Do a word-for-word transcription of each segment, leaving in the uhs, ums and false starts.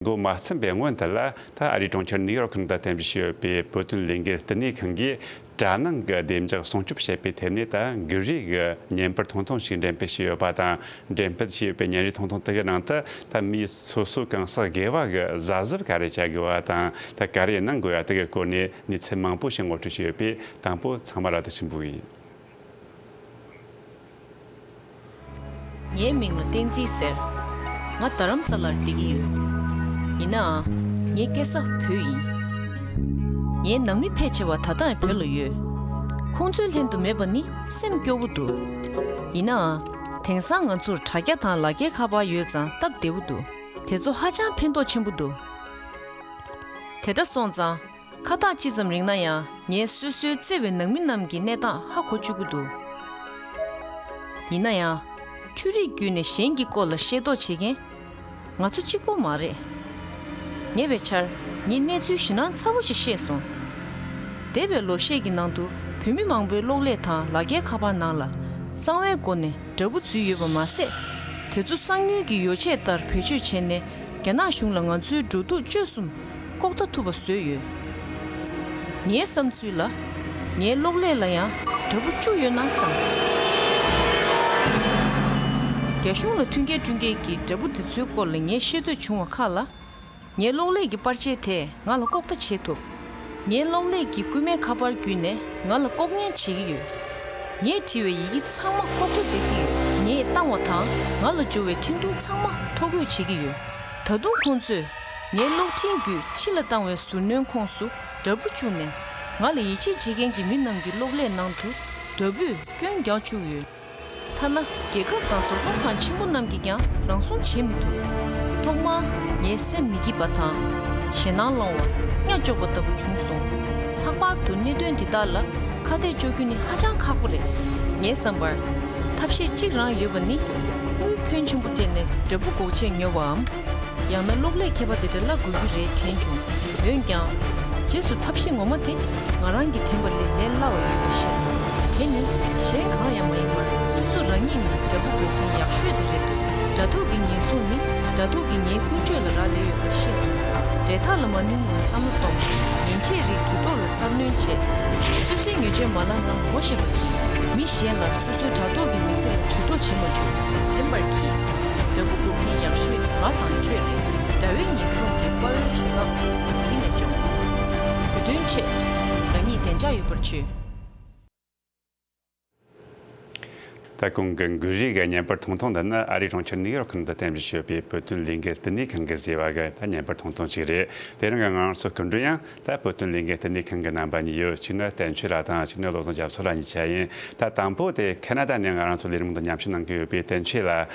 འགོ་མ་ཚུགས་པའི་སྔོན་དུ་ལ། ད་ཨ་རིའི་གྲོང་ཁྱེར་ནིའུ་ཡོག་ནང་དུ་རྟེན་གཞི་བྱས་ཡོད་པའི་བོད་དོན་ལས་འགུལ་བསྟི་གནས་ཁང་གིས་དྲ་ནང་གི་བདེ་འཇགས་སྲུང་སྐྱོབ་བྱེད་པའི་ཐད་ནས་ད་འགུལ་རིས་ཀྱི་བརྙན་པར་ཐུང་ཐུང་ཞིག་འགྲེམས་སྤེལ་བྱས་ཡོད་པ་དང་། འགྲེམས་སྤེལ་བྱས་ཡོད་པའི་བརྙན་རིས་ཐུང་ཐུང་དེ་གའི་ནང་དུ་ད་མིའི་སོ་སོའི་གང་ཟག་སྒེར་བ་གི་གཟབ་གཟབ་ག་རེ་བྱ་དགོས་པ་དང་། ད་ག་རེ་གནང་དགོས་པ་དེ་གའི་སྐོར་ནས་གནས་ཚུལ་མང་པོ་ཞིག་ངོ་སྤྲོད་བྱས་ཡོད་པས། དང་པོ་ཚང་མ་ལ་བདེ་ཆེན་པོ་ཡིན། ངའི་མིང་ལ་བསྟན་འཛིན་ཟེར། ང་རྡ་རམ་ས་ལར་བསྡད་ཀྱི་ཡོད། ཡིན་ནའང་། ངའི་སྐྱེས་ས་བོད་ཡིན། ངའི་ནང་མི་ཕལ་ཆེ་བ་ད་ལྟ་ཡང་བོད་ལ་ཡོད། ཁོང་ཚོའི་ལྷན་དུ་མེད་པ་ནི་སེམས་སྐྱོ་བོ་འདུག། ཡིན་ནའང་། དེང་སང་ང་ཚོར་དྲ་རྒྱ་དང་ལག་འཁྱེར་ཁ་པར་ཡོད་ཙང་སྟབས་བདེ་བོ་འདུག། དེ་ཚོ་ཧ་ཅང་ཕན་ཐོགས་ཆེན་པོ་འདུག། དེ་འདྲ་སོང་ཙང་། ཁ་ཐག་ཅི་ཙམ་རིང་ན་ཡང་ངས་སོ་སོའི་བརྩེ་བའི་ནང་མི་རྣམས་ཀྱི་གནས་སྟངས་ཧ་གོ་བཅུག་གི་འདུག། ཡིན་ན་ཡང་། འཕྲུལ་རིག་བརྒྱུད་ནས་གཞན་གྱི་སྐོར་ལ་ཤེས་རྟོགས་བྱེད་མཁན། ང་ཚོ་གཅིག་པོ་མ་རེད། ཉེ་བའི་ཆར་ངས་གནས་ཚུལ་ཞེད་སྣང་ཚ་པོ་ཞིག་ཤེས་སོང་། འདས་པའི་ལོ་ཤས་ཀྱི་ནང་དུ་བོད་མི་མང་པོའི་གློག་ཀླད་དང་ལག་འཁྱེར་ཁ་པར་ནང་ལ་གསང་བའི་སྒོ་ནས་འདྲ་འབུ་འཛུལ་ཡོད་པ་མ་ཟད། དེ་ཚོ་གསང་མྱུལ་གྱི་ཡོ་བྱད་ལྟར་བེད་སྤྱོད་བྱས་ནས། རྒྱ་ནག་གཞུང་ལ་ང་ཚོའི་འགྲོ་འདུག་སྤྱོད་གསུམ་ལྐོག་ལྟ་ཐུབ་པ་བཟོས་ཡོད། ངའི་བསམ་ཚུལ་ལ། ངའི་གློག་ཀླད་ལ་ཡང་འདྲ་འབུ་བཅུག་ཡོད་ན་བསམ། རྒྱ་གཞུང་ལ་མཐུན་རྐྱེན་སྐྲུན་མཁན་གྱི་འདྲ་འབུ་དེ་ཚོའི་སྐོར་ལ་ངས་ཤེས་འདོད་བྱུང་བ་ཁག་ལ། ངའི་གློག་ཀླད་ཀྱི་པར་ཆས་དེས་ང་ལ་ལྐོག་ལྟ་བྱེད་ཐུབ། ངའི་གློག་ཀླད་ཀྱི་རྐུན་མའི་ཁ་པར་བརྒྱུད་ནས་ང་ལ་ལྐོག་ཉན་བྱེད་ཀྱི་ཡོད། ངས་བྲིས་པའི་ཡི་གེ་ཚང་མ་ལྐོག་ཐུག་བསྡད་ཀྱི་ཡོད། ངས་བཏང་བ་དང་ང་ལ་འབྱོར་བའི་འཕྲིན་ཐུང་ཚང་མ་ཐོ་འགོད་བྱེད་ཀྱི་ཡོད། ད་དུང་ཁོང་ཚོས་ངའི་གློག་འཕྲིན་བརྒྱུད་ཕྱི་ལ་བཏང་བའི་ཟུར་སྣོན་ཁོངས་སུ་འདྲ་འབུ་བཅུག་ནས་ང་ལ་ཡིད་ཆེས་བྱེད་མཁན་གྱི་མི་རྣམས་ཀྱི་གློག་ཀླད་ནང་དུ་འདྲ་འབུས་སྐྱོན་རྒྱག་བཅུག་ཡོད། ཐ་ན་རྒྱལ་ཁབ་དང་བཟོ་ཚོང་ཁང་ཆེན་པོ་རྣམས་ཀྱིས་ཀྱང་རང་སྲུང་བྱེད་མི་ཐུབ། ཐོག་མར་ངའི་སེམས་མི་སྐྱིད་པ་དང་། ཞེད་སྣང་སློང་བ། གཉའ་གཅོག་པ་ལྟ་བུ་བྱུང་སོང་། ལྷག་པར་དུ་གནད་དོན་འདི་དག་ལ་ཁ་གཏད་གཅོག་རྒྱུ་ནི་ཧ་ཅང་ཁག་པོ་རེད། ངའི་བསམ་པར། ཐབས་ཤེས་གཅིག་རང་ཡོད་པ་ནི། དངུལ་ཕོན་ཆེན་པོ་སྤྲད་ནས་འདྲ་འབུ་འགོག་ཆེད་ཉོ་བའམ། ཡང་ན་གློག་ཀླད་མཁས་པ་དེ་འདྲ་གླ་དགོས་ཀྱི་རེད་དྲན་བྱུང་། འོན་ཀྱང་། རྗེས་སུ་ཐབས་ཤེས་ངོ་མ་དེ་ང་རང་གིས་དྲན་པ་ལས་ལས་སླ་བ་ཡོད་པ་ཤེས་སོང་། དེ་ནི་གཞན་གང་ཡང་མ་ཡིན་པར་སོ་སོ་རང་ཉིད་ནི་འདྲ་འབུ་འགོག་མཁན་ཡག་ཤོས་དེ་རེད་འདུག། དྲ་ཐོག་གི་ཉེན་སྲུང་ནི་དྲ་ཐོག་གི་ངའི་ཀུན་སྤྱོད་ལ་རག་ལས་ཡོད་པ་ཤེས་སོང་། འབྲེལ་ཐག་ལ་མ་ནུས་སྔོན་བསམ་བློ་གཏོང་། མཉེན་ཆས་རིགས་དུས་ཐོག་ལ་གསར་སྣོན་བྱེད། སོ་སོའི་ཉེས་སྤྱོད་མ་ལག་རྣམས་ངོ་ཤེས་པ་གྱིས་མི་གཞན་ལ་སོ་སོའི་དྲ་ཐོག་གི་མི་ཚེ་ལ་ཇུས་གཏོགས་བྱེད་མ་བཅུག། དྲན་པར་གྱིས། འདྲ་འབུ་འགོག་མཁན་ཡག་ཤོས་ང་དང་ཁྱོད་རེད། དྲ་བའི་ཉེན་སྲུང་གི་དཔའ་བོའི་བྱེད་སྟངས་འདི་ནས་སྦྱོང་། བོད་དོན་ཆེད། རང་ཉིད་བདེ་འཇགས་ཡོད་པར་བྱོས། ད་གོང་གི་འགུལ་རིས་ཀྱི་བརྙན་པར་ཐུང་ཐུང་འདི་ནི་ཨ་རིའི་གྲོང་ཁྱེར་ནིའུ་ཡོག་ནང་དུ་རྟེན་གཞི་བྱས་ཡོད་པའི་བོད་དོན་ལས་འགུལ་བསྟི་གནས་ཁང་གིས་བཟོས་པ་གི་ད་བརྙན་པར་ཐུང་ཐུང་ཅིག་རེད། དེ་རིང་གི་ང་རང་ཚོ་སྐུ་མགྲོན་ཡང་ད་བོད་དོན་ལས་འགུལ་བསྟི་གནས་ཁང་གི་རྣམ་པ་གཉིས་ཡོད། གཅིག་ནི་བསྟན་ཆོས་ལགས་དང་གཅིག་ནི་བློ་བཟང་རྒྱ་མཚོ་ལགས་གཉིས་ཆ་ཡིན། ད་དང་པོ་དེ་ཁེ་ན་ཌ་ནས་ང་རང་ཚོ་ལས་རིམ་དུ་མཉམ་ཞུགས་གནང་གི་ཡོད་པའི་བསྟན་ཆོས་ལགས།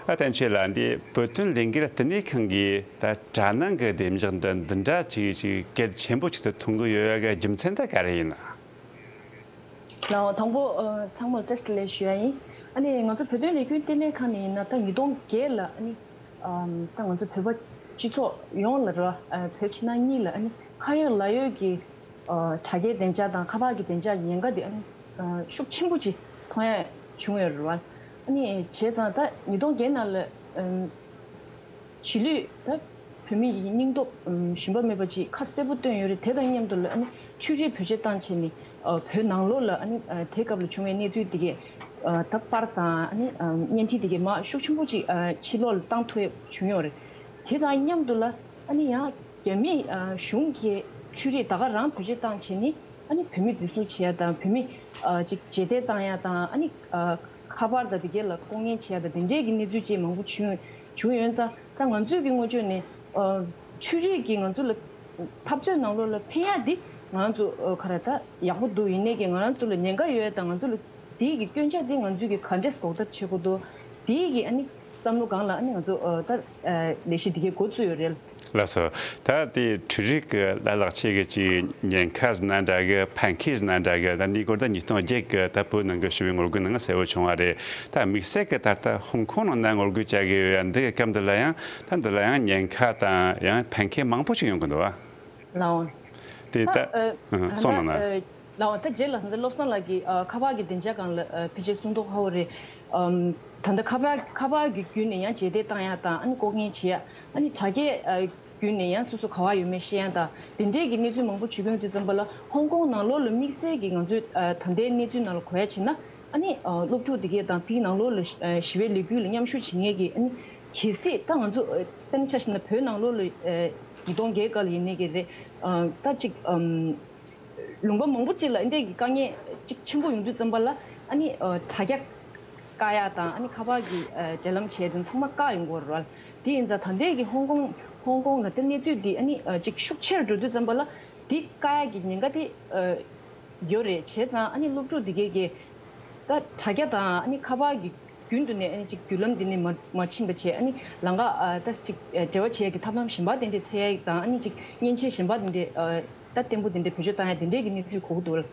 ཨ། བསྟན་ཆོས་ལགས། འདི་བོད་དོན་ལས་འགུལ་བསྟི་གནས་ཁང་གིས་ད་དྲ་ནང་གི་བདེ་འཇགས་འདི་འདི་འདྲ་ཅིག་ཅིག་གལ་ཆེན་པོ་ཅིག་ཏུ་མཐོང་གི་ཡོད་ཡ་གི་རྒྱུ་མཚན་དེ་ག་རེ་ཡིན་ན། ལགས། དང་པོ། ཨ། ཚང་མར་བཀྲ་ཤིས་བདེ་ལེགས་ཞུ་ཡ་ཡིན། ཨ་ནི་ང་ཚོ་བོད་དོན་ལས་འགུལ་བསྟི་གནས་ཁང་ནས་ཡིན་ན་ད་ཉིས་སྟོང་བརྒྱད་ལ། ཨ་ནི། ཨམ། ད་ང་ཚོ་བོད་པ་སྤྱི་ཚོགས་ཡོངས་ལ་རེད་བ། ཨ། བོད་ཕྱི་ནང་གཉིས་ལ་ཨ་ནི་ཁ་ཡོད་ལག་ཡོད་ཀྱི། ཨ། དྲ་རྒྱའི་བདེ་འཇགས་དང་ཁ་པར་གྱི་བདེ་འཇགས་ཉེན་ཁ་དེ་ཨ་ནི། ཨ། ཤུགས་ཆེན་པོ་ཅིག་མཐོང་ཡ་བྱུང་ཡོད་རེད་བ། ཨ་ནི་བྱས་ཙང་ད་ཉིས་སྟོང་བརྒྱད་ནང་ལ། ཨམ། གཞིས་ལུས་ད་བོད་མི་ཡི་སྙིང་སྟོབས། ཨམ། ཞུམ་པ་མེད་པ་ཅིག་ཁ་གསལ་པོ་བཏོན་ཡོད་རེད། དེ་དང་མཉམ་དུ་ལ་ཨ་ནི་འཕྲུལ་རིག་བེད་སྤྱོད་བཏང་བྱས་ནས། ཨ། བོད་ནང་ལོགས་ལ་ཨ་ནི། ཨ། དེ་སྐབས་ལ་བྱུང་བའི་གནས་ཚུལ་དེ་གས། ཨ། ད་པར་དང་ཨ་ནི། ཨ། བརྙན་འཕྲིན་དེ་གས་མར་ཤུགས་ཆེན་པོ་ཅིག་ཨ། ཕྱི་ལོགས་ལ་བཏང་ཐུབ་བྱུང་ཡོད་རེད། དེ་དང་མཉམ་དུ་ལ་ཨ་ནི་ཡང་རྒྱ་མི། ཨ། གཞུང་གིས་འཕྲུལ་རིག་ད་ག་རང་བེད་སྤྱོད་བཏང་བྱས་ནས་ཨ་ནི་བོད་མི་འཛིན་བཟུང་བྱེད་ཡ་དང་། བོད་མི། ཨ། ཅིག་རྗེས་འདེད་བཏང་ཡ་དང་། ཨ་ནི། ཨ། ཁ་པར་དང་དེ་གས་ལ་ལྐོག་ཉན་བྱེད་ཡ་དང་དེ་འདྲས་ཀྱི་གནས་ཚུལ་ཅིག་མང་པོ་བྱུང་བྱུང་ཡོད་ཙང་། ད་ང་ཚོས་ཀྱི་ངོས་ཕྱོགས་ནས། ཨ། འཕྲུལ་རིག་གིས་ང་ཚོ་ལ་འཐབ་རྩོད་ནང་ལོགས་ལ་ཕན་ཡ་འདི་ང་ཚོ། ཨ། ག་རེ་ད་ཡག་པོ་འདུག། ཡིན་ནའི་ཀྱི་ང་རང་ཚོ་ལ་ཉེན་ཁ་ཡོད་ཡ་དང་། ང་ཚོ་ལ་དེའི་གི་སྐྱོན་ཆ་དེ་ང་ཚོས་ཀྱི་ག་འདྲས་འགོག་ཐབས་བྱེད་དགོས་འདུག། དེའི་གི་ཨ་ནི་བསམ་བློ་སྒང་ལ་ཨ་ནི་ང་ཚོ། ཨ། ད། ཨ། ལས་གཞི་འདི་གས་འགོ་བཙུགས་ཡོད་རེད། ལགས་སོ། ད་དེ་འཕྲུལ་རིག་གི་ལ་ལག་ཆས་ཀྱི་ཅིག་ཉེན་ཁ་ཟེར་ན་འདྲ་གི། ཕན་ཁེ་ཟེར་ན་འདྲ་གི། ད་འདི་སྐོར་ད་ཉིས་སྟོང་བརྒྱད་གི་ད་བོད་ནང་གི་ཞི་བའི་ངོ་རྒོལ་ནང་གསལ་བོ་བྱུང་བ་རེད། ད་དམིགས་བསལ་གྱི་ད་ལྟ་ཧོང་ཀོང་ནང་ན་ངོ་རྒོལ་བྱ་གི་ཡོད་ཡ་འདི་གི་སྐབས་འདི་ལ་ཡང་ད་འདི་ལ་ཡང་ཉེན་ཁ་དང་ཡང་ཕན་ཁེ་མང་པོ་ཞིག་ཡོང་གི་འདུག་བ། ལགས་འོང་། དེ་ད། ད་ཨ། གསུངས་གནང་ན། ཨ། ལགས་འོང་། ད་རྗེས་ལ་ད་ལྟ་བློ་བཟང་ལགས་ཀྱིས། ཨ། ཁ་པར་གྱི་བདེ་འཇགས་སྒང་ལ། ཨ། ཕལ་ཆེར་གསུང་དོགས་ཧ་བོ་རེད། ཨམ། ད་ལྟ་ཁ་པར་ཁ་པར་གྱི་བརྒྱུད་ནས་ཡང་རྗེས་འདེད་བཏང་ཡ་དང་། ཨ་ནི་ལྐོག་ཉན་བྱེད་ཡ། ཨ་ནི་དྲ་རྒྱའི། ཨ། བརྒྱུད་ནས་ཡང་སོ་སོ་ག་བ་ཡོད་མེད་ཤེས་ཡ་དང་དེ་འདྲས་ཀྱི་གནས་ཚུལ་མང་པོ་བྱུང་ཡོང་དུས་ཙམ་པ་ལ་ཧོང་ཀོང་ནང་ལོགས་ལ་དམིགས་བསལ་གྱི་ང་ཚོས་ཨ་ད་ལྟའི་གནས་ཚུལ་ནང་ལ་གོ་ཡ་བྱས་ན་ཨ་ནི་ཨ་སློབ་ཕྲུག་དེ་གས་དང་ཕིའི་ནང་ལོགས་ལ་ཨ་ཞི་བའི་ལས་འགུལ་ལ་མཉམ་ཞུགས་བྱེད་མཁན་གྱི་ཨ་ནི་གལ་སྲིད་ད་ང་ཚོ་ཨ་ད་ནི་ཆ་བཞག་ན་བོད་ནང་ལོགས་ལ་ཨ་ཉིས་སྟོང་བརྒྱད་སྐབས་ལ་ཡིན་ནའི་གི་རེད་ཨ་ད་ཅིག་ཨམ། ལུང་པ་མང་པོ་ཅིག་ལ་འདི་འདྲའི་གི་དཀའ་ངལ་ཅིག་ཆེན་པོ་ཡོང་དུས་ཙམ་པ་ལ་ཨ་ནི་ཨ་དྲ་རྒྱ་བཀག་ཡ་དང་ཨ་ནི་ཁ་པར་གྱི་ཨ་འབྲེལ་ལམ་བྱས་དུས་ཚང་མ་བཀག་ཡོང་གི་ཡོད་རེད་བ། དེ་ཡིན་ཙང་ད་ལྟའི་གི་ཧོང་ཀོང་ཧོང་ཀོང་ལ་དེ་གནས་ཚུལ་འདི་ཨ་ནི་ཨ་ཅིག་ཤུགས་ཆེར་འགྲོ་དུས་ཙམ་པ་ལ་འདི་བཀག་ཡ་གི་ཉེན་ཁ་དེ་ཨ་ཡོད་རེད། བྱས་ཙང་ཨ་ནི་སློབ་ཕྲུག་འདི་གས་ཀྱི་ད་དྲ་རྒྱ་དང་ཨ་ནི་ཁ་པར་གྱི་རྒྱུན་དུ་ནས་ཨ་ནི་ཅིག་བརྒྱུད་ལམ་འདི་ནས་མ་མ་ཕྱིན་པ་བྱས་ཨ་ནི་ལམ་ཁ་ཨ་ད་ཅིག་ཨ་འབྲེལ་བ་བྱེད་ཡ་གི་ཐབས་ལམ་གཞན་པ་དེ་འདྲས་འཚོལ་ཡ་དང་ཨ་ནི་ཅིག་མཉེན་ཆས་གཞན་པ་དེ་འདྲས་ཨ། ད་བརྟན་པོ་དེ་འདྲའི་བེད་སྤྱོད་བཏང་ཡ་དེ་འདྲའི་གི་གནས་ཚུལ་གོ་གི་འདུག་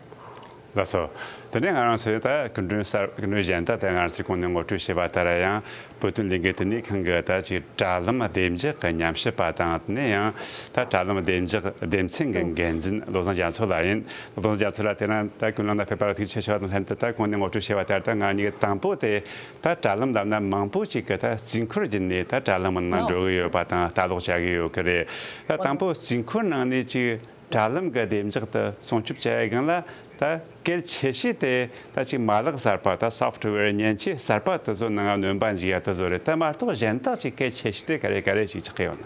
ལགས་སོ། དེ་ནས་ང་རང་ཚོས་ད་སྐུ་མགྲོན་གསར་སྐུ་མགྲོན་གཞན་དག་དེ་ང་རང་ཚོས་གོང་ནས་ངོ་སྤྲོད་བྱས་པ་ལྟར་ཡང་བོད་དོན་ལས་འགུལ་དེ་ནས་ཁང་གི་ད་ཅིག་དྲ་ལམ་བདེ་འཇགས་ཀྱི་ཉམས་ཞིབ་པ་དང་དེ་ནས་ཡང་ད་དྲ་ལམ་བདེ་འཇགས་སྡེ་ཚན་གྱི་འགན་འཛིན་བློ་བཟང་རྒྱ་མཚོ་ལགས་ཡིན། བློ་བཟང་རྒྱ་མཚོ་ལགས་དེ་རིང་ད་ཀུན་གླེང་ལ་ཕེབས་པར་ཐུགས་རྗེ་ཆེ་ཞུ་བ་དང་ལྷན་དུ་ད་གོང་ནས་ངོ་སྤྲོད་བྱས་པ་ལྟར་ད་ང་གཉིས་ཀྱི་དང་པོ་དེ་ད་དྲ་ལམ་ལབ་ན་མང་པོ་ཅིག་གི་ད་རྩིས་འཁོར་བརྒྱུད་ནས་ད་དྲ་ལམ་ནང་འགྲོ་གི་ཡོད་པ་དང་ལྟ་ཀློག་བྱ་གི་ཡོད་ཀྱི་རེད། ད་དང་པོ་རྩིས་འཁོར་ནང་ནས་ཅིག་དྲ་ལམ་གྱི་བདེ་འཇགས་དེ་སྲུང་སྐྱོབ་བྱ་ཡ་སྒང་ལ་ད་གལ་ཆེ་ཤོས་དེ་ད་ཅིག་མ་ལག་གསར་པ་ད་སོཕ་ཊི་ཝེར་མཉེན་ཆས་གསར་པ་དེ་ཚོ་ནང་སྣོན་པ་འཇུག་ཡ་དེ་ཚོ་རེད། ད་མ་གཏོགས་གཞན་དག་ཅིག་གལ་ཆེ་ཤོས་དེ་ག་རེ་ག་རེ་ཞིག་ཆགས་ཀྱི་ཡོད་ན།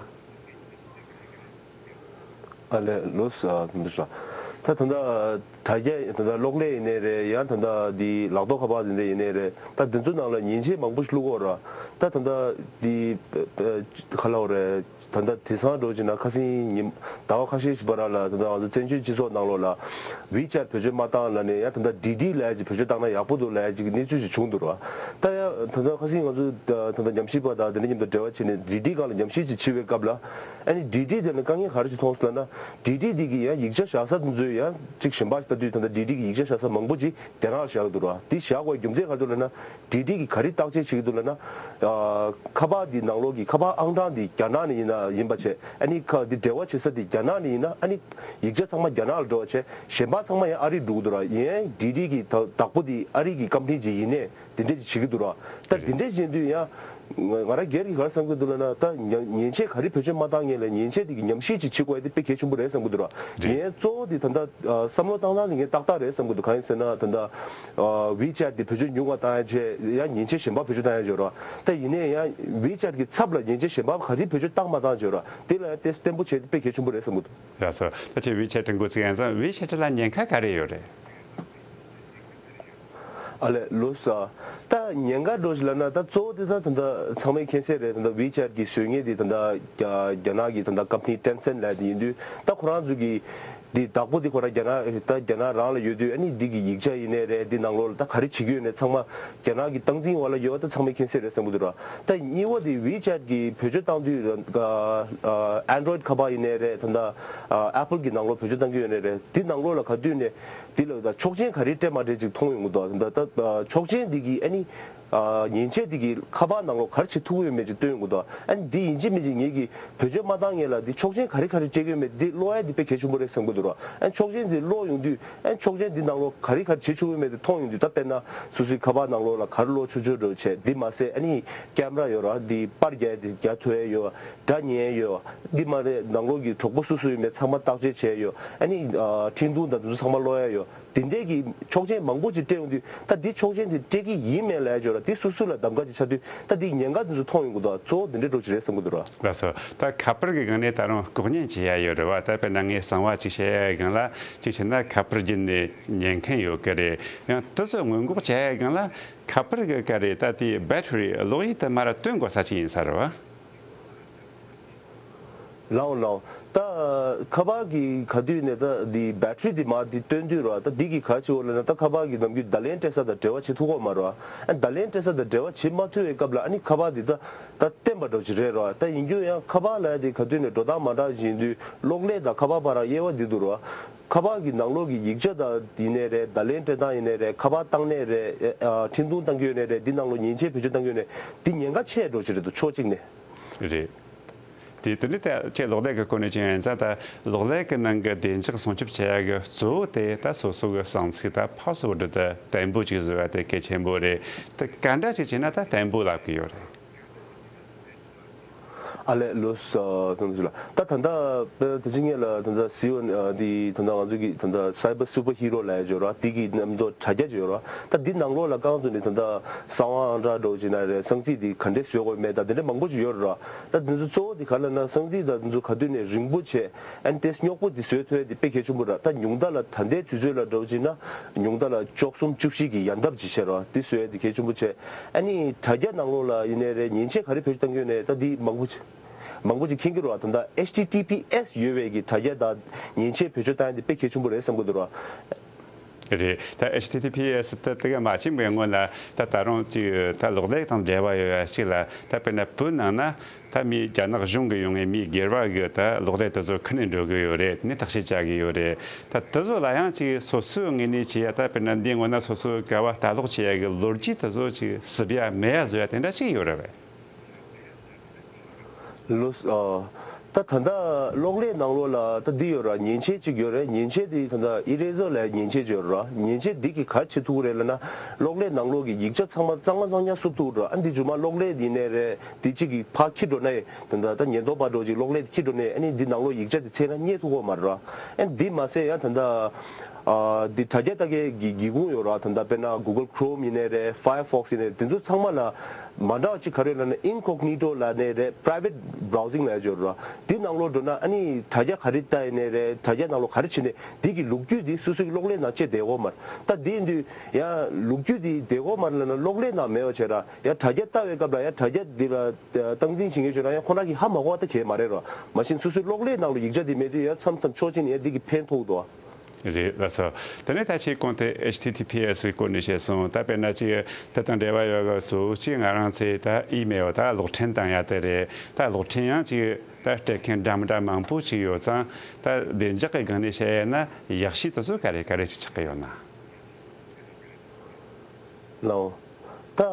ཨ་ལས་ལོས་ཨ་འདི་ཤ་ད་ད་ལྟ་དྲ་རྒྱ་ད་ལྟ་གློག་ཀླད་ཡིན་ནའི་རེད། ཡང་ད་ལྟ་འདི་ལག་ཐོགས་ཁ་པར་འདི་འདྲ་ཡིན་ནའི་རེད། ད་འདི་ཚོ་ནང་ལ་མཉེན་ཆས་མང་པོ་ཞིག་བླུགས་ཡོད་རེད། ད་ད་ལྟ་འདི་ག་ལབ་དགོས་རེད། ད་ལྟ་དེང་སང་འགྲོ་བྱས་ན་ཁ་སང་ཉིན་ཟླ་བ་ཁ་ཤས་ཤིག་བར་ལ་ད་ལྟ་ང་ཚོ་བཙན་བྱོལ་སྤྱི་ཚོགས་ནང་ལོགས་ལ་ཝི་ཆེ་ཊི་བེད་སྤྱོད་མ་བཏང་ལབ་ནས་ཡང་ད་ལྟ་ཌི་ཌི་ལབ་ཡ་ཅིག་བེད་སྤྱོད་བཏང་ན་ཡག་པོ་འདུག་ལབ་ཡ་ཅིག་གནས་ཚུལ་ཞིག་བྱུང་འདུག་ར། ད་ཡང་ད་ལྟ་ཁ་སང་ང་ཚོ་ད་ལྟ་ཉམས་ཞིབ་པ་དང་དེ་འདྲ་མཉམ་དུ་འབྲེལ་བ་བྱས་ནས་ཌི་ཌི་སྒང་ལ་ཉམས་ཞིབ་ཅིག་བྱེད་པའི་སྐབས་ལ་ཨ་ནི་ཌི་ཌི་དེ་ལ་དཀའ་ངལ་ག་རེ་ཞིག་མཐོང་སོང་ལབ་ན། ཌི་ཌི་དེ་གི་ཡང་ཡིག་ཆ་བཞག་ས་དེ་ཚོའི་ཡང་ཅིག་གཞན་པ་ཞིག་ལྟ་དུས་ད་ལྟ་ཌི་ཌི་གི་ཡིག་ཆ་བཞག་ས་མང་པོ་ཅིག་རྒྱ་ནག་ལ་བཞག་འདུག་ར། དེ་བཞག་དགོས་རྒྱུ་མཚན་ག་རེ་འདུག་ལབ་ན། ཌི་ཌི་གིས་ག་རེ་བརྟག་དཔྱད་བྱེད་ཀྱི་འདུག་ལབ་ན། ཨ་ཁ་པར་འདི་ནང་ལོགས་ཀྱི་ཁ་པར་ཨང་གྲངས་འདི་རྒྱ་ནག་ནས་ཡིན་ན་ཡིན་པ་བྱས། ཨ་ནི་ཁ་འདི་འབྲེལ་བ་བྱེད་ས་འདི་རྒྱ་ནག་ནས་ཡིན་ན། ཨ་ནི་ཡིག་ཆ་ཚང་མ་རྒྱ་ནག་ལ་འགྲོ་བ་བྱས། གཞན་པ་ཚང་མ་ཡང་ཨ་རི་འགྲོ་གི་འདུག་ར། ཡིན་ཡང་ཌི་ཌི་གི་ད་བདག་པོ་འདི་ཨ་རི་གི་ཀམ་པ་ནི་ཅིག་ཡིན་ནས་འདི་འདྲས་ཅིག་བྱེད་ཀྱི་འདུག་ར། ད་འདི་འདྲས་བྱེད་དུས་ཡང་ང་ང་རང་སྒེར་གྱིས་ག་རེ་བསམ་གྱི་འདུག་ལབ་ན། ད་ཉ་མཉེན་ཆས་ག་རེ་བེད་སྤྱོད་མ་བཏང་སྔོན་ལ་མཉེན་ཆས་འདི་གི་ཉམས་ཞིབ་ཅིག་བྱེད་དགོས་ཡ་དེ་དཔེ་གལ་ཆེན་པོ་རེད་བསམ་གྱི་འདུག་ར། རེད། ཡིན་ཡང་གཙོ་བོ་འདི་ད་ལྟ་ཨ་བསམ་བློ་བཏང་སྟངས་འདི་ངས་ཏག་ཏག་རེད་བསམ་གྱི་འདུག་གང་ཡིན་ཟེར་ན་ད་ལྟ་ཨ་ཝི་ཆེ་ཊི་འདི་བེད་སྤྱོད་ཉུང་བ་བཏང་ཡ་བྱས། ཡང་མཉེན་ཆས་གཞན་པ་བེད་སྤྱོད་བཏང་ཡ་བྱས་ར། ད་ཡིན་ནའི་ཡང་ཝི་ཆེ་ཊི་གི་ཚབ་ལ་མཉེན་ཆས་གཞན་པ་ག་རེ་བེད་སྤྱོད་བཏང་མ་བཏང་བྱས་ར། དེ་ལ་ཡང་ཏོག་ཙམ་བརྟན་པོ་བྱས་ཏེ་དཔེ་གལ་ཆེན་པོ་རེད་བསམ་གྱི་འདུག་ལགས་སོ། ད་ཆེ་ཝི་ཆེ་ཊི་འགོ་ཚུགས་ཡིན་ཙང་ཝི་ཆེ་ཊི་ལ་ཉེན་ཁ་ག་རེ་ཡོད་རེད། ཨ་ལས་ལོས་ཨ། ད་ཉེན་ཁ་འགྲོ་ཞིག་ལབ་ན་ད་གཙོ་བོ་དེ་ད་ད་ལྟ་ཚང་མས་མཁྱེན་གསལ་རེད། ད་ལྟ་ཝི་ཆེ་ཊི་གི་བཟོ་མཁན་དེ་ད་ལྟ་རྒྱ་རྒྱ་ནག་གི་ད་ལྟ་ཀམ་པ་ནི་ཊེན་སེན་ཊི་ལབ་དེ་ཡིན་དུས། ད་ཁོ་རང་ཚོ་གི་འདི་བདག་པོ་དེ་ཁོ་རང་རྒྱ་ནག་ད་རྒྱ་ནག་རང་ལ་ཡོད་དུས། ཨ་ནི་འདི་གི་ཡིག་ཆ་ཡིན་ནའི་རེད། འདི་ནང་ལོགས་ལ་ད་ག་རེ་བྱེད་ཀྱི་ཡོད་ནའི་ཚང་མ་རྒྱ་ནག་གི་སྟངས་འཛིན་འོག་ལ་ཡོད་པ་ད་ཚང་མས་མཁྱེན་གསལ་རེད་བསམ་གྱི་འདུག་ར། ད་གཉིས་པ་དེ་ཝི་ཆེ་ཊི་གི་བེད་སྤྱོད་བཏང་དུས་ཨ་ཨ་ཨན་ཌོ་རོ་ཡིཌ་ཁ་པར་ཡིན་ནའི་རེད། ད་ལྟ་ཨ་ཨེ་པལ་གི་ནང་ལོགས་བེད་སྤྱོད་བཏང་གི་ཡོད་ནའི་རེད། འདི་ནང་ལོགས་ལ་ག་དུས་ནས་འདི་ལ་ད་ཆོག་མཆན་ག་རེ་སྤྲད་མ་སྤྲད་ཅིག་མཐོང་ཡོང་གི་འདུག་ད་ད་ཆོག་མཆན་འདི་གིས་ཨ་ནི་ཨ་མཉེན་ཆས་འདི་གིས་ཁ་པར་ནང་ལོགས་ག་རེ་བྱེད་ཐུབ་ཀྱི་ཡོད་མེད་ཅིག་སྟོན་ཡོང་གི་འདུག་ཨ་ནི་འདི་ཡིན་གཅིག་མིན་གཅིག་ངེད་ཀྱིས་བེད་སྤྱོད་མ་བཏང་སྔོན་ལ་འདི་ཆོག་མཆན་ག་རེ་ག་རེ་སྤྲད་ཀྱི་ཡོད་མེད་འདི་ཀློག་ཡ་འདི་དཔེ་གལ་ཆེན་པོ་རེད་བསམ་གྱི་འདུག་ཨ་ནི་ཆོག་མཆན་འདི་ཀློག་ཡོང་དུས་ཨ་ནི་ཆོག་མཆན་འདི་ནང་ལོགས་ག་རེ་ག་རེ་བྱེད་ཆོག་གི་ཡོད་མེད་དེ་མཐོང་ཡོང་དུས། ད་དཔེར་ན་སོ་སོའི་ཁ་པར་ནང་ལོགས་ལ་ག་རེ་ཀློག་ཆོག་ཆོག་འགྲོ་བྱས། འདི་མ་ཟད་ཨ་ནི་ཀེམ་ར་ཡོད་ར། འདི་པར་རྒྱག་ཡ་འདི་རྒྱག་ཐུབ་ཡ་ཡོད། སྒྲ་ཉན་ཡོད། འདི་མ་རེད། ནང་ལོགས་ཀྱི་གྲོགས་པོ་སུ་སུ་ཡོད་མེད་ཚང་མ་བརྟག་དཔྱད་བྱས་ཡོད། ཨ་ནི་ཨ་འཕྲིན་ཐུང་དང་དེ་ཚོ་ཚང་མ་ཀློག་ཡ་ཡོད། དེ་འདྲས་ཀྱི་ཆོག་མཆན་མང་པོ་ཅིག་སྤྲད་ཡོང་དུས། ད་འདི་ཆོག་མཆན་དེ་སྤྲད་ཀྱི་ཡིན་མེད་ལབ་ཡ་ཅིག་ཡོད་ར། དེ་སུ་སུ་ལ་གདམ་ག་ཅིག་ཆགས་དུས། ད་འདི་ཉེན་ཁ་དེ་ཚོ་མཐོང་ཡོང་གི་འདུག་གཙོ་བོ་དེ་འདྲས་འགྲོ་ཅིག་རེད་བསམ་གྱི་འདུག་ར། ལགས་སོ། ད་ཁ་པར་གྱི་སྒང་ནས་ད་རུང་ལྐོག་ཉན་བྱེད་ཡ་ཡོད་རེད་བ། ད་དཔེར་ན་ངས་གསང་བ་ཅིག་བཤད་ཡ་སྒང་ལ་ཅིག་བྱས་ན་ཁ་པར་བརྒྱུད་ནས་ཉན་མཁན་ཡོད་ཀྱི་རེད། ཡང་དེ་ཚོ་སྔོན་འགོག་བྱེད་ཡ་སྒང་ལ་ཁ་པར་གྱི་ག་རེ་ད་དེའི་བེ་ཊི་རི་གློག་ཡིག་དེ་མར་བཏོན་དགོས་ས་ཅིག་ཡིན་ས་རེད་བ། ལགས་ལགས། ད་ཁ་པར་གྱི་ག་དུས་ནས་ད་འདི་བེ་ཊི་རི་འདི་མར་འདི་བཏོན་དུས་ར། ད་འདི་གི་ག་ཅིག་འོ་ལབ་ན། ད་ཁ་པར་གྱི་ནམ་རྒྱུན་བརྡ་ལན་སྤྲད་ས་དང་འབྲེལ་བ་བྱེད་ཐུབ་ཀྱི་མ་རེད་བ། ཨ་བརྡ་ལན་སྤྲད་ས་དང་འབྲེལ་བ་བྱེད་མ་ཐུབ་པའི་སྐབས་ལ་ཨ་ནི་ཁ་པར་འདི་ད་ད་བརྟན་པ་འདྲ་ཅིག་རེད་ར། ད་ཡིན་རྒྱུ་ཡང་ཁ་པར་ལབ་ཡ་དེ་ག་དུས་ནས་འགྲོ་སྟངས་མ་འདྲ་ཅིག་ཡིན་དུས། གློག་ཀླད་དང་ཁ་པར་བར་ལ་དབྱེ་བ་འདི་འདུག་ར། ཁ་པར་གྱི་ནང་ལོགས་ཀྱི་ཡིག་ཆ་དང་ཡིན་ནའི་རེད། བརྡ་ལན་སྤྲད་སྟངས་ཡིན་ནའི་རེད། ཁ་པར་བཏང་ནའི་རེད། ཨ་འཕྲིན་ཐུང་བཏང་གི་ཡོད་ནའི་རེད། འདི་ནང་ལོགས་མཉེན་ཆས་བེད་སྤྱོད་བཏང་གི་ཡོད་ནའི་འདི་ཉེན་ཁ་ཆེ་འགྲོ་ཅིག་རེད་འདུག་ཕྱོགས་གཅིག་ནས། རེད། དེ་དེ་འདྲ་ད་ཁྱེད་གློག་ཀླད་ཀྱི་སྐོར་ནས་ཅིག་ཡིན་ཙང་། ད་གློག་ཀླད་ཀྱི་ནང་གི་བདེ་འཇགས་སྲུང་སྐྱོབ་བྱེད་ཡ་གི་གཙོ་བོ་དེ་ད་སོ་སོ་གི་གསང་ཚིག་ད་ཕ་སི་ཝར་ཌི་དེ་བརྟན་པོ་ཅིག་བཟོ་ཡ་དེ་གལ་ཆེན་པོ་རེད། དེ་ག་འདྲ་ཅིག་བྱས་ན་ད་བརྟན་པོ་ལབ་ཀྱི་ཡོད་རེད། ཨ་ལས་ལོས་ཨ་ཐུང་ཞིག་ལ། ད་ད་ལྟ་དཔེ་ད་ཅི་ངེད་ལ་ད་ལྟ་སི་ཨོ་འདི་ད་ལྟ་ང་ཚོ་གི་ད་ལྟ་Cyber Super Hero ལབ་ཡ་ཅིག་ཡོད་ར། དེ་གི་མཉམ་དུ་དྲ་རྒྱ་ཅིག་ཡོད་ར། ད་འདི་ནང་ལོགས་ལ་རྐང་བཙུགས་ནས་ད་ལྟ་གསང་བ་ཨང་གྲངས་འདྲ་བོ་ཅིག་ན་རེད། གསང་ཚིག་འདི་ག་འདྲས་བཟོ་དགོས་མེད་ད་དེ་འདྲས་མང་པོ་ཅིག་ཡོད་ར། ད་འདི་ཚོ་གཙོ་བོ་འདི་ག་ལ་ན་གསང་ཚིག་ད་འདི་ཚོ་ག་དུས་ནས་རིང་པོ་བྱས་ཨན་ཏེ་སྙོག་པོ་འདི་བཟོས་ཐུབ་ཡ་འདི་དཔེ་གལ་ཆེན་པོ་ར། ད་ཉུང་མཐའ་ལ་ད་ལྟའི་དུས་ཚོད་ལ་འདྲ་བོ་ཅིག་ན་ཉུང་མཐའ་ལ་བཅུ་གསུམ་བཅུ་བཞི་གི་ཡན་འདབ་ཅིག་བྱས་ར། འདི་བཟོ་ཡ་འདི་གལ་ཆེན་པོ་བྱས། ཨ་ནི་དྲ་རྒྱ་ནང་ལོགས་ལ་ཡིན་ནའི་རེད། མཉེན་ཆས་ག་རེ་བེད་སྤྱོད་བཏང་གི་ཡོད་ནའི་ད་འདི་མང་པོ་ཅིག་མང་པོ་ཅིག་མཁྱེན་གྱི་རེད་བ། ད་ལྟ་ཨེཆ་ཊི་ཊི་པི་ཨེས་ཡོད་པའི་གི་དྲ་རྒྱ་དང་མཉེན་ཆས་བེད་སྤྱོད་བཏང་ཡ་འདི་དཔེ་གལ་ཆེན་པོ་རེད་བསམ་གྱི་འདུག་ར། རེད། ད་ཨེཆ་ཊི་ཊི་པི་ཨེས་ད་དེ་ག་མ་ཕྱིན་པའི་སྔོན་ལ་ད་ད་རུང་ཅིག་ད་གློག་ཀླད་དང་འབྲེལ་བ་ཡོད་ཡ་གཅིག་ལ་ད་དཔེར་ན་བོད་ནང་ན་ད་མི་རྒྱ་ནག་གཞུང་གི་ཡོང་ངེ་མི་སྒེར་བ་གི་ད་གློག་ཀླད་དེ་ཚོ་ཁུར་ནས་འགྲོ་གི་ཡོད་རེད། ནས་བརྟག་དཔྱད་བྱ་གི་ཡོད་རེད། ད་དེ་ཚོ་ལ་ཡང་ཅིག་སོ་སོའི་ངོས་ནས་བྱེད་ཡ་ད་དཔེར་ན་འདི་སྔོན་ན་སོ་སོའི་ག་བ་ལྟ་ཀློག་བྱེད་ཡ་གི་ལོ་རྒྱུས་དེ་ཚོ་ཅིག་སི་བི་ཡ་མེད་ཡ་བཟོ་ཡ་དེ་འདྲ་ཅིག་ཡོད་རེད་བས། ལོས། ཨ། ད་ད་ལྟ་གློག་ཀླད་ནང་ལོགས་ལ་ད་འདི་ཡོད་ར། མཉེན་ཆས་གཅིག་ཡོད་རེད། མཉེན་ཆས་འདི་ད་ལྟ་ཨི་རེ་ཟར་ལབ་མཉེན་ཆས་ཅིག་ཡོད་ར། མཉེན་ཆས་འདི་གིས་ག་རེ་བྱེད་ཐུབ་ཀྱི་རེད་ལབ་ན། གློག་ཀླད་ནང་ལོགས་ཀྱི་ཡིག་ཆ་ཚང་མ་གཙང་མ་གཙང་རྐྱང་བསུབ་ཐུབ་ཀྱི་རེད། ཨ་འདི་མཇུག་མ་གློག་ཀླད་འདི་ནས་རེད། འདི་གཅིག་གིས་ཕར་འཁྱེར་འགྲོ་ན་ཡང་ད་ལྟ་ད་ཉེན་རྟོག་པ་འདྲ་བོ་ཅིག་གློག་ཀླད་འཁྱེར་འགྲོ་ནས་ཨ་ནི་འདི་ནང་ལོགས་ཡིག་ཆ་འདི་འཚོལ་ན་རྙེད་ཐུབ་ཀྱི་མ་རེད་ར། ཨ་འདི་མ་ཟད་ཡང་ད་ལྟ་ཨ་འདི་དྲ་རྒྱ་ལྟ་མཁན་གྱི་སྒེའུ་ཁུང་ཡོད་ར། ད་ལྟ་དཔེར་ན་Google Chrome་ཡིན་ནའི་རེད། Firefox་ཡིན་ནའི་རེད། འདི་ཚོ་ཚང་མ་ལ་མ་འདྲ་བ་གཅིག་ག་རེ་ལབ་ན་incognito་ལབ་ནའི་རེད། Private browsing་ལབ་ཡ་ཅིག་ཡོད་ར། འདི་ནང་ལོགས་འགྲོ་ན་ཨ་ནི་དྲ་རྒྱ་ག་རེ་ལྟ་ཡིན་ནའི་རེད། དྲ་རྒྱ་ནང་ལོགས་ག་རེ་བྱེད་ནའི་འདི་གི་ལོ་རྒྱུས་འདི་སོ་སོ་གི་གློག་ཀླད་ནང་བཅད་བསྡད་ཡོད་མ་རེད། ད་འདི་ཡིན་དུས་ཡང་ལོ་རྒྱུས་འདི་བསྡད་ཡོད་མ་རེད་ལབ་ན་གློག་ཀླད་ནང་མེད་པ་བྱས་ར། ཡང་དྲ་རྒྱ་ལྟ་བའི་སྐབས་ལ་ཡང་དྲ་རྒྱ་འདི་ལ་སྟངས་འཛིན་བྱེད་མཁན་བྱས་ན་ཡང་ཁོ་རང་གིས་ཧ་མ་གོ་བ་ད་གས་མ་རེད་ར། མ་གཞི་སོ་སོའི་གློག་ཀླད་ནང་ལ་ཡིག་ཆ་འདི་མེད་དུས་ཡང་མཚམས་མཚམས་ཕྱོགས་གཅིག་ནས་ཡང་འདི་གི་ཕན་ཐོགས་འདུག་ཨ། རེད་ལགས་སོ། དེ་ནས་ད་ཅིག་གོང་དེ་ཨེཆ་ཊི་ཊི་པི་ཨེས་གི་སྐོར་ནས་བཤད་སོང་། ད་དཔེར་ན་ཅིག་དེ་དང་འབྲེལ་བ་ཡོད་ག་གཙོ་བོ་ཅིག་ང་རང་ཚོས་ད་ཨི་མེལ་ད་གློག་འཕྲིན་བཏང་ཡ་དེ་རེད། ད་གློག་འཕྲིན་ཡང་ཅིག་ད་སྤྲད་མཁན་འདྲ་མི་འདྲ་མང་པོ་ཅིག་ཡོད་ཙང་། ད་བདེ་འཇགས་ཀྱི་སྒང་ནས་བཤད་ཡ་ན་ཡག་ཤོས་དེ་ཚོ་ག་རེ་ག་རེ་ཅིག་ཆགས་ཀྱི་ཡོད་ན། ལའོ། ད་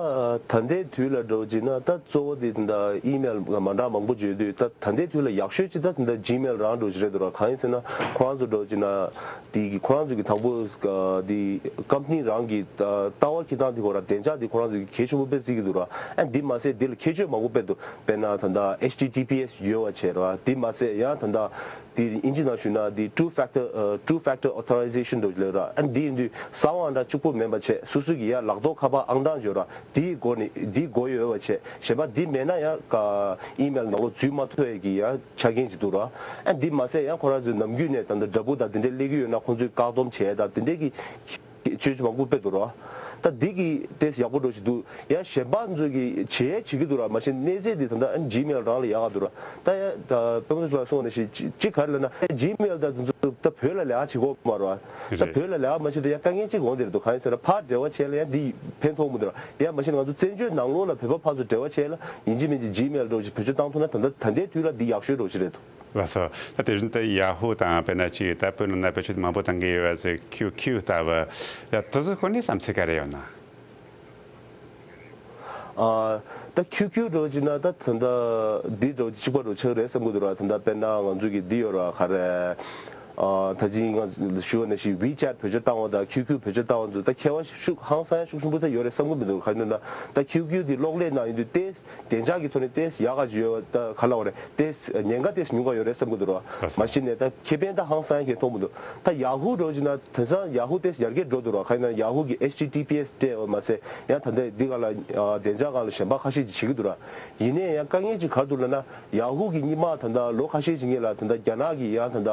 ད་ལྟའི་དུས་ལ་འགྲོ་བྱས་ན་ད་གཙོ་བོ་དེ་ད་ཨི་མེལ་མ་འདྲ་མང་པོ་བརྗོད་དུས། ད་ད་ལྟའི་དུས་ལ་ཡག་ཤོས་ཅིག་ད་ད་ཇི་མེལ་རང་འགྲོ་བཞིན་རེད་འདུག་ར། གང་ཡིན་ཟེར་ན་ཁོ་རང་ཚོ་འགྲོ་བྱས་ན་དེ་གི་ཁོ་རང་ཚོ་གི་དང་པོ་དེ་ཀམ་པ་ནི་རང་གི་ལྟ་བ་འཁྱེར་སྟངས་དེ་ཁོ་རང་བདེ་འཇགས་དེ་ཁོ་རང་ཚོ་གི་གལ་ཆེན་པོ་དཔེ་བརྩི་གི་འདུག་ར། ཨ་འདི་མ་ཟད་དེ་ལ་ཁྱད་ཆོས་མང་པོ་དཔེ་འདུག་དཔེར་ན་ད་ད་ཨེཆ་ཊི་ཊི་པི་ཨེས་ཡོད་པ་བྱས་ར། དེ་མ་ཟད་ཡང་ད་ད་དེ་ཨིན་ཇི་ནང་ཞུས་ན་དེ་two factor ཨ་two factor authentication་འདྲ་ལབ་ར། ཨ་འདི་ཡིན་དུས་གསང་བ་ཨང་གྲངས་གཅིག་པོ་མིན་པ་བྱས་སོ་སོ་གི་ཡ་ལག་ཐོག་ཁ་པར་ཨང་གྲངས་ཡོད་ར། དེའི་སྒོ་ནས་དེའི་སྒོ་ཡོད་པ་བྱས། གཞན་པ་འདི་མེད་ན་ཡང་ཀ་ཨི་མེལ་ནང་ལོགས་འཛུལ་མ་ཐུབ་ཡས་ཀྱི་ཡ་ཆ་རྐྱེན་ཅིག་འདུག་ར། ཨ་འདི་མ་ཟད་ཡང་ཁོ་རང་ཚོའི་ནམ་རྒྱུན་ནས་ད་ལྟ་འདྲ་པོ་དང་དེ་འདྲས་སླེབས་ཀྱི་ཡོད་ན་ཁོང་ཚོས་བཀག་སྡོམ་བྱས་དང་དེ་འདྲས་ཀྱི་ཆོས་ཆོས་མང་པོ་སྤེལ་འདུག་ར། ད་འདི་གི་ཏེས་ཡག་པོ་འགྲོ་ཞིག་འདུག་ཡ་གཞན་པ་ཚོ་གི་བྱེད་ཡས་བྱེད་ཀྱི་འདུག་ར། མ་གཞི་གནས་ཚད་འདི་ད་ལྟ་ཨ་ཇི་མེལ་རང་ལ་ཡག་ག་འདུག་ར། ད་ཡ་ད་དཔེ་མཚོན་ལ་སོང་ནས་ཤི་ཅི་ག་རེ་ལབ་ན་ཨ་ཇི་མེལ་ད་དེ་ཚོ་ད་བོད་ལ་ལས་ཀ་བྱེད་གོ་མ་ར། ད་རེད། བོད་ལ་ལས་ཀ་མ་བྱེད་དུས་ཡ་དཀའ་ངལ་གཅིག་འོང་དེ་རེད་འདུག་གང་ཡིན་ཟེར་ན་ཕར་འབྲེལ་བ་བྱས་ལ་ཡ་འདི་ཕན་ཐོགས་མི་འདུག་ར། ཡ་མ་གཞི་ང་ཚོ་བཙན་བྱོལ་ནང་ལོགས་ལ་བོད་པ་ཕར་ཚུར་འབྲེལ་བ་བྱས་ལ་ཡིན་གཅིག་མིན་གཅིག་ཇི་མེལ་འདྲ་བོ་ཞིག་བེད་སྤྱོད་བཏང་ཐུབ་ན་ད་ལྟ་ད་ལྟའི་དུས་ལ་འདི་ཡག་ཤོས་འདྲ་བོ་ཞིག་རེད་འདུག་ལགས་སོ། ད་དེ་བཞིན་དུ་ཡ་ཧུ་དང་དཔེར་ན་ཅིག་ད་བོད་ནང་ན་བེད་སྤྱོད་མང་པོ་བཏང་གི་ཡོད་པ་ཟེར་ཁྱུ་ཁྱུ་ལྟ་བུ། ཡ་དེ་ཚོའི་སྐོར་ནས་བསམ་ཚུལ་ག་རེ་ཡོད་ན། ཨ་ད་ཁྱུ་ཁྱུ་འདྲ་བོ་ཅིག་ན་ད་ད་ལྟ་འདི་འདྲ་བོ་ཅིག་གཅིག་པ་འདྲ་བོ་ཆགས་རེད་བསམ་གི་འདུག་ར། ད་ལྟ་དཔེར་ན་ང་ཚོ་གི་འདི་ཡོད་ར་ག་རེ། ཨ་ད་ཅིག་ང་ཞུ་བ་ནང་བཞིན་ཝི་ཅེཊ་བེད་སྤྱོད་བཏང་བ་དང་ཁྱུ་ཁྱུ་བེད་སྤྱོད་བཏང་བ་ཚོ་ད་ཁྱད་པར་ཤུགས་ཧང་སང་ཡ་ཤུགས་ཆེན་པོ་ད་ཡོད་རེད་བསམ་གི་མི་འདུག་ག་རེ་ཡིན་ན་ད་ཁྱུ་ཁྱུ་འདི་གློག་ཀླད་ནང་ཡིན་དུས་ཏེས། བདེ་འཇགས་ཀྱི་ཐོག་ནས་ཏེས་ཡག་ག་ཅིག་ཡོད་པ་ད་ག་ལ་བ་རེད། ཏེས་ཉེན་ཁ་ཏེས་ཉུང་ག་ཡོད་རེད་བསམ་གི་འདུག་ར། རེད་སོ། མ་གཞི་ནས་ད་ཁེ་ཕན་ད་ཧང་སང་ཡ་གང་མཐོང་མི་འདུག་ད་ཡ་ཧུ་འདྲ་བོ་ཅིག་ན་དེང་སང་ཡ་ཧུ་ཏེས་ཡར་རྒྱས་འགྲོ་འདུག་ར། ག་ཡིན་ན་ཡ་ཧུ་གི་ཨེཆ་ཊི་ཊི་པི་ཨེས་སྤྲད་པ་མ་ཟད་ཡང་ད་ལྟ་འདི་ག་ལ་བདེ་འཇགས་སྒང་ལ་གཞན་པ་ཁ་ཤས་ཅིག་བྱེད་ཀྱི་འདུག་ར། ཡིན་ནའི་ཡང་དཀའ་ངལ་ཅིག་ག་རེ་འདུག་ལབ་ན་ཡ་ཧུ་གི་སྔོན་མ་ད་ལྟ་ལོ་ཁ་ཤས་ཅིག་སྔོན་ལ་ད་ལྟ་རྒྱ་ནག་གི་ཡང་ད་ལྟ་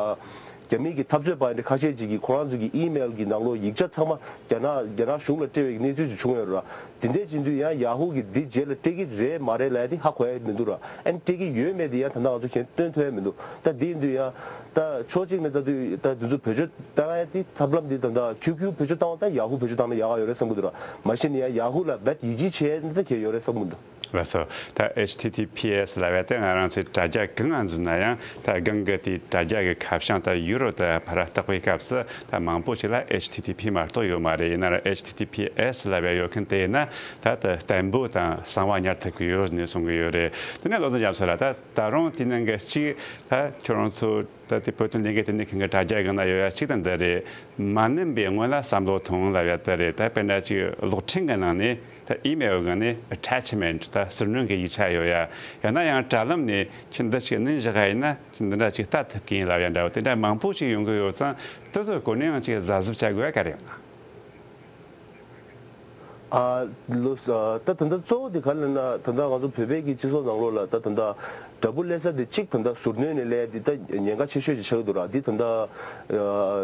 རྒྱ་མི་གི་འཐབ་རྩོད་པ་འདི་ཁ་ཤས་ཅིག་གིས་ཁོ་རང་ཚོ་གི་ཨི་མེལ་གི་ནང་ལོགས་ཡིག་ཆ་ཚང་མ་རྒྱ་ནག་རྒྱ་ནག་གཞུང་ལ་སྤྲད་པའི་གནས་ཚུལ་ཅིག་བྱུང་ཡོད་ར། དེ་འདྲས་ཅིག་དུས་ཡང་ཡ་ཧུ་གིས་འདི་རྗེས་ལ་སྤྲད་ཀྱི་རེད་མ་རེད་ལབ་ཡ་དེ་ཧ་གོ་ཡ་མི་འདུག་ར། ཨ་ནི་སྤྲད་ཀྱི་ཡོད་མེད་དེ་ཡང་ད་ལྟ་ང་ཚོ་གཞན་སྟོན་ཐུབ་ཡ་མི་འདུག་ད་འདི་ཡིན་དུས་ཡང་ད་ཕྱོགས་གཅིག་ནས་ལྟ་དུས་ད་འདི་ཚོ་བེད་སྤྱོད་བཏང་ཡ་དེ་ཐབས་ལམ་འདི་ད་ལྟ་ཁྱུ་ཁྱུ་བེད་སྤྱོད་བཏང་བ་དང་ཡ་ཧུ་བེད་སྤྱོད་བཏང་ན་ཡག་ག་ཡོད་རེད་བསམ་གི་འདུག་ར། མ་གཞི་ནས་ཡང་ཡ་ཧུ་ལ་རྦད་ཡིད་ཆེས་བྱས་ནས་ད་གལ་ཡོད་རེད་བསམ་གི་འདུག་ལགས་སོ། ད་ཨེཆ་ཊི་ཊི་པི་ཨེས་ལབ་ཡ་དེ་ང་རང་ཚོའི་དྲ་རྒྱ་གང་ང་འཛུལ་ན་ཡང་ད་སྒང་གི་དེའི་དྲ་རྒྱ་གི་ཁ་བྱང་ད་ཡུ་རོ་ད་ཕར་བཏགས་པའི་སྐབས་སུ་ད་མང་པོ་ཞིག་ལ་ཨེཆ་ཊི་ཊི་པི་མ་གཏོགས་ཡོད་མ་རེད། ཡིན་ན་ར་ཨེཆ་ཊི་ཊི་པི་ཨེས་ལབ་ཡ་ཡོད་མཁན་དེ་ཡིན་ན་ད་ད་བརྟན་པོ་དང་གསང་བ་ཉར་ཐུབ་ཀྱི་ཡོད་ནས་གསུང་གི་ཡོད་རེད། དེ་ནས་བློ་བཟང་རྒྱ་མཚོ་ལགས། ད་ད་རུང་དེ་ནང་གི་གཅིག་ད་ཁྱོད་རང་ཚོ་ ད་དེ་བོད་དོན་ལས་འགུལ་དེ་ནས་ཁེངས་ཀྱི་དྲ་རྒྱ་སྒང་ན་ཡོད་ཡ་གཅིག་དང་འདི་རེད། མ་ནིམ་པའི་སྔོན་ལ་བསམ་བློ་ཐོངས་ལབ་ཡ་དེ་རེད། ད་དཔེར་ན་ཅིག་གློག་འཕྲིན་གྱི་ནང་ནས་ད་ཨི་མེལ་སྒང་ནས་ཨ་ཊེཆ་མེན་ཊི་ད་ཟུར་སྣོན་གྱི་ཡིག་ཆ་ཡོད་ཡ། ཡང་ན་ཡང་དྲ་ལམ་ནས་ཁྱེད་འདི་ཅིག་བསྣུན་བཞག་ཡ་ཡིན་ན་ཁྱེད་འདི་འདྲ་ཅིག་ལྟ་ཐུབ་ཀྱི་ཡིན་ལབ་ཡ་འདྲ་བོ་དེ་འདྲ་མང་པོ་ཞིག་ཡོང་གི་ཡོད་ཙང་དེ་ཚོའི་སྐོར་ནས་ཡང་ཅིག་གཟབ་གཟབ་བྱ་དགོས་ཡ་ག་རེ་ཡོད་ན། ཨ་ལོ། ད་ད་ལྟ་གཙོ་བོ་དེ་ག་རེ་ལབ་ན། ད་ལྟ་ང་ཚོ་བོད་པའི་གི་སྤྱི་ཚོགས་ནང་ལོགས་ལ་ད་ད་ལྟ་དྲ་འབུ་སླེབས་ས་དེ་གཅིག་ད་ལྟ་ཟུར་སྣོན་ནས་སླེབས་དེ་ད་ཉེན་ཁ་ཆེ་ཤོས་ཅིག་ཆགས་ཀྱི་འདུག་ར། དེ་ད་ལྟ་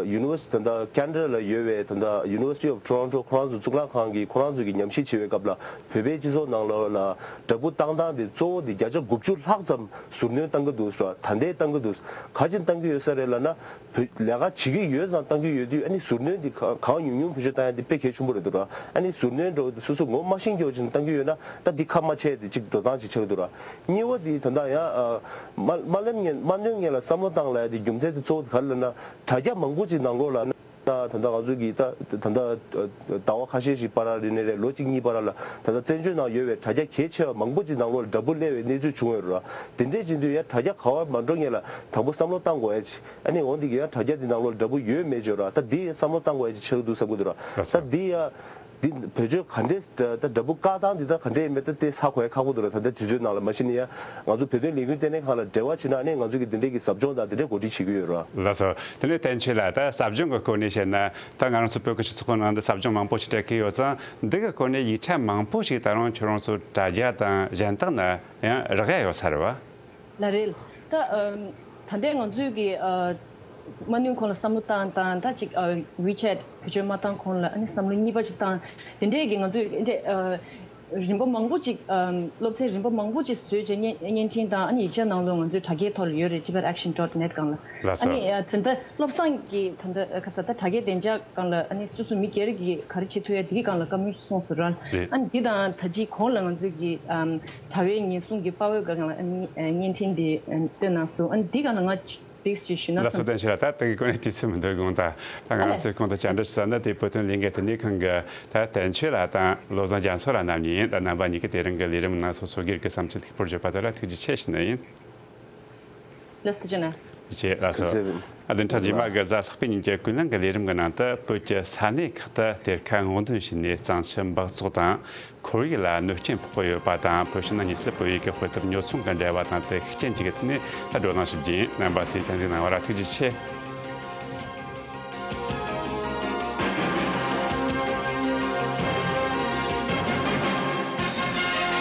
ཡུ་ནི་ཝར་སི་ཊི་ད་ལྟ་ཁེ་ན་ཌ་ལ་ཡོད་པའི་ད་ལྟ་University of Toronto ཁོ་རང་ཚོ་གཙུག་ལག་ཁང་གི་ཁོ་རང་ཚོ་གི་ཉམས་ཞིབ་བྱེད་པའི་སྐབས་ལ་བོད་པའི་སྤྱི་ཚོགས་ནང་ལོགས་ལ་དྲ་འབུ་བཏང་སྟངས་དེ་གཙོ་བོ་དེ་བརྒྱ་ཆ་དགུ་བཅུ་ལྷག་ཙམ་ཟུར་སྣོན་བཏང་གི་འདུག་ར། ད་ལྟའི་བཏང་གི་འདུག་ག་ཅིག་བཏང་གི་ཡོད་ས་རེད་ལབ་ན། བོད་ལས་ཀ་བྱེད་ཀྱི་ཡོད་ཙང་བཏང་གི་ཡོད་དུས། ཨ་ནི་ཟུར་སྣོན་འདི་ག་གང་ཉུང་ཉུང་བེད་སྤྱོད་བཏང་ཡ་འདི་དཔེ་གལ་ཆེན་པོ་རེད་འདུག་ར། ཨ་ནི་ཟུར་སྣོན་འདྲ་བོ་འདི་སོ་སོ་ངོ་མ་ཤེས་རྒྱུ་ཅིག་བཏང་གི་ཡོད་ན་ད་འདི་ཁ་མ་ཕྱེ་དེ་ཅིག་འགྲོ་སྟངས་ཅིག་ཆགས་ཀྱི་འདུག་ར། གཉིས་པ་འདི་ད་ལྟ་ཡང་ཨ་མ་མ་ལེན་ངེས་མ་གནོད་ངེས་ལ་བསམ་བློ་བཏང་ལ་ཡ་འདི་རྒྱུ་མཚན་དེ་གཙོ་བོ་ག་རེ་ལབ་ན། དྲ་རྒྱ་མང་པོ་ཅིག་ནང་ལོགས་ལ་ད་ད་ལྟ་ང་ཚོ་གི་ད་ད་ལྟ་ཟླ་བ་ཁ་ཤས་ཤིག་བར་རེད་ནས་རེད། ལོ་གཅིག་གཉིས་བར་ལ་ད་ལྟ་བཙན་བྱོལ་ནང་ཡོད་པའི་དྲ་རྒྱ་གལ་ཆེ་བ་མང་པོ་ཅིག་ནང་ལོགས་ལ་དྲ་འབུ་སླེབས་པའི་གནས་ཚུལ་བྱུང་ཡོད་ར། དེ་འདྲས་བྱེད་དུས་ཡ་དྲ་རྒྱ་ག་བར་མ་འགྲོ་ངེས་ལ་དང་པོ་བསམ་བློ་བཏང་དགོས་ཡ་ཅིག་ཨ་ནི་འོ་འདི་གི་ཡང་དྲ་རྒྱ་འདི་ནང་ལོགས་དྲ་འབུ་ཡོད་མེད་བརྗོད་ར། ད་འདི་བསམ་བློ་བཏང་དགོས་ཡ་ཅིག་ཆགས་འདུག་བསམ་གི་འདུག་ར། ལགས་སོ། ད་འདི་ཡ་འདི་བེད་སྤྱོད་ག་འདྲས་ད་ད་དྲ་འབུ་བཀག་སྟངས་འདི་ད་ག་འདྲས་ཡིན་མེད་ད་དེ་ཧ་གོ་ཡ་ཁག་པོ་འདུག་ར། ད་ལྟ་དུས་ཚོད་ནང་ལ། མ་གཞི་ནས་ཡ་ང་ཚོ་བོད་དོན་ལས་འགུལ་ལྟེ་གནས་ཁང་ལ་འབྲེལ་བ་བྱེད་ན་ཨ་ནི་ང་ཚོ་གི་འདི་འདྲས་ཀྱི་ཟབ་སྦྱོང་དང་དེ་འདྲས་གོ་སྒྲིག་བྱེད་ཀྱི་ཡོད་ར། ལགས་སོ། དེ་ནས་བསྟན་ཆོས་ལགས། ད་ཟབ་སྦྱོང་གི་སྐོར་ནས་བཤད་ན། ད་ང་རང་ཚོ་བོད་ཀྱི་སྤྱི་ཚོགས་ནང་དུ་ཟབ་སྦྱོང་མང་པོ་ཞིག་སྤྲད་ཀྱི་ཡོད་ཙང་། འདི་གི་སྐོར་ནས་ཡིག་ཆ་མང་པོ་ཞིག་ད་རུང་ཁྱོད་རང་ཚོ་དྲ་རྒྱ་དང་གཞན་དག་ན་ཡང་རག་ཡ་ཡོད་ས་རེད་བ། ལགས་རེད། ད་ཨམ་ད་ལྟའི་ང་ཚོས་ཀྱི་ཨ་མ་ནུས་གོང་ལ་བསམ་བློ་བཏང་དང་། ད་ཅིག་ཨ་WeChat བེད་སྤྱོད་མ་བཏང་གོང་ལ་ཨ་ནི་བསམ་བློ་གཉིས་པ་ཅིག་བཏང་། དེ་འདྲས་ཀྱི་ང་ཚོས་དེ་འདྲས་ཨ་རིམ་པ་མང་པོ་ཅིག་ཨམ་སློབ་ཚན་རིམ་པ་མང་པོ་ཅིག་བཟོས་བྱས་བརྙན་བརྙན་འཕྲིན་དང་ཨ་ནི་ཡིག་ཆ་ནང་ལོགས་ང་ཚོའི་དྲ་རྒྱའི་ཐོག་ལ་ཡོད་རེད། Tibet Action dot net སྒང་ལ། ལགས་སོ། ཨ་ནི་ཨ་ད་ལྟ་བློ་བཟང་གིས་ད་ལྟ་ཁ་ས་ད་དྲ་རྒྱའི་བདེ་འཇགས་སྒང་ལ་ཨ་ནི་སོ་སོ་མི་སྒེར་གྱིས་ག་རེ་བྱེད་ཐུབ་ཡ་དེའི་སྒང་ལ་བཀའ་མོལ་གསུངས་སོང་ར། རེད། ཨ་ནི་འདི་དང་ད་ཅིག་གོང་ལ་ང་ཚོས་ཀྱི་ཨམ་དྲ་བའི་ཉེན་སྲུང་གི་དཔའ་བོའི་སྒང་ལ་ཨ་ནི་ཨ་བརྙན་འཕྲིན་འདི་ཨ་བཏོན་གནང་སོང་། ཨ་ནི་འདི་སྒང་ལ་ང་ཏིགས་ཅིག་ཞུས་ན། ལགས་སོ། བསྟན་ཆོས་ལགས། ད་དེ་གི་སྐོར་ནས་དུས་ཚོད་མི་འདུག་དགོངས་དག་ད་ང་རང་ཚོའི་གོང་དུ་བཅར་འདྲི་ཞུ་ས་ནི་དེ་བོད་དོན་ལས་འགུལ་བསྟི་གནས་ཁང་གི་ད་བསྟན་ཆོས་ལགས་དང་བློ་བཟང་རྒྱ་མཚོ་ལགས་རྣམ་གཉིས་ཡིན། ད་རྣམ་པ་གཉིས་ཀྱིས་དེ་རིང་གི་ལས་རིམ་ནང་སོ་སོ་སྒེར་གྱི་བསམ་ཚུལ་ལྷུག་པོར་བརྗོད་པ་དེ་ལ་ཐུགས་རྗེ་ཆེ་ཞུ་ནི་ཡིན། ལགས་སོ། ཐུགས་རྗེ་ཆེ་གནང་། ཐུགས་རྗེ་ཆེ། ལགས་སོ། ཨ་བདུན་ཕྲག་རྗེས་མ་གི་གཟའ་ལྷག་པའི་ཉིན་གྱི་ཀུན་གླེང་གི་ལས་རིམ་གྱི་ནང་དུ་བོད་ཀྱི་ས་གནས་ཁག་ཏུ་གཏེར་ཁ་སྔོག་འདོན་བྱས་ནས་གཙང་ཆུ་འབག་བཙོག་དང་ཁོར་ཡུག་ལ་གནོད་རྐྱེན་ཕོག་གི་ཡོད་པ་དང་། བོད་ཕྱི་ནང་གཉིས་སུ་བོད་ཡིག་གི་དཔེ་དེབ་ཉོ་ཚོང་གི་འབྲེལ་བ་དང་དེ་ཤུགས་རྐྱེན་གྱི་ཐད་ནས་ད་བགྲོ་གླེང་ཞིབ་རྒྱས་ཡིན། རྣམ་པ་ཚོས་གསན་གཟིགས་གནང་བར་ཐུགས་རྗེ་ཆེ།